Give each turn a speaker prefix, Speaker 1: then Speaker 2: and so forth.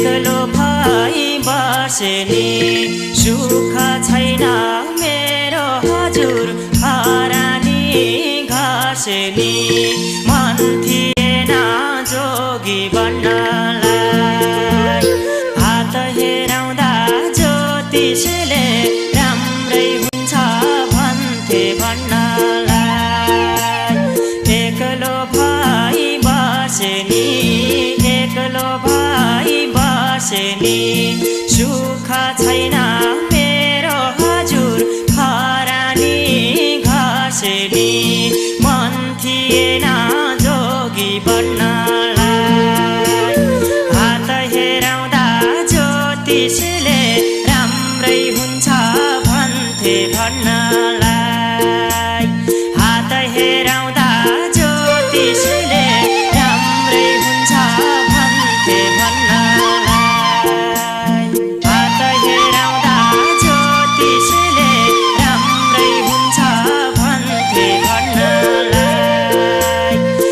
Speaker 1: एक्लो भई बसे नि सुख छैन मेरो हजुर हरानी घसे नि मन थिएन जोगी बन्नलाई हात हेराउँदा ज्योतिषले राम्रै हुन्छ भन्थे भन्नलाई एक्लो भई बसे नि एक्लो भई बसे नि सुख छैन मेरो हजुर हरानी घसे नि मन थिएन जोगी बन्नलाई हात हेराउँदा ज्योतिषले राम्रै हुन्छ भन्थे भन्नलाई।